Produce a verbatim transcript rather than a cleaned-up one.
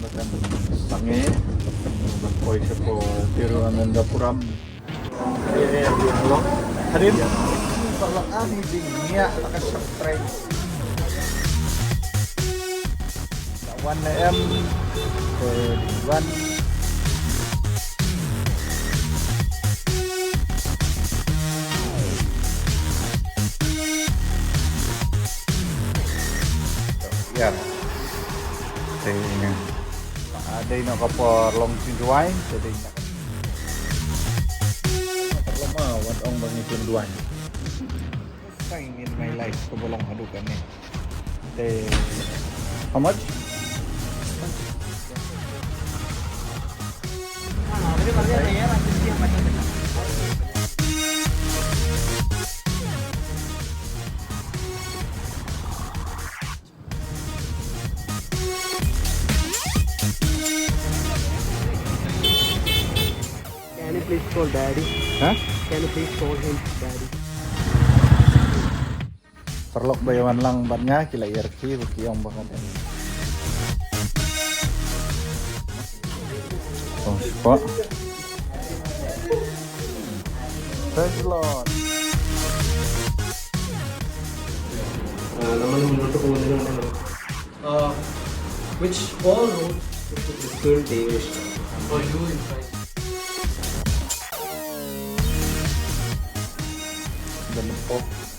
Kan sange ban poi sha ko Tiruvananthapuram. Harim. Ba la ani ding nia la ka shop trai. Wan em. Wan. Ya. Te dei na ka por long jingduwai, te dei na ka por long ma wat ong ba ngi jingduwai. Time in my life ko ba long haduh kane. Te how much? Can you please call daddy? Huh? Can you please call him daddy? Paralok ba ïa wan lang bad nga ki la ïa rkhie ba ki ong ba nga dei. Oh, shuwa. Praise the Lord. Uh, which all roads lead to Christian Devesh. For you in Christ. The Pope.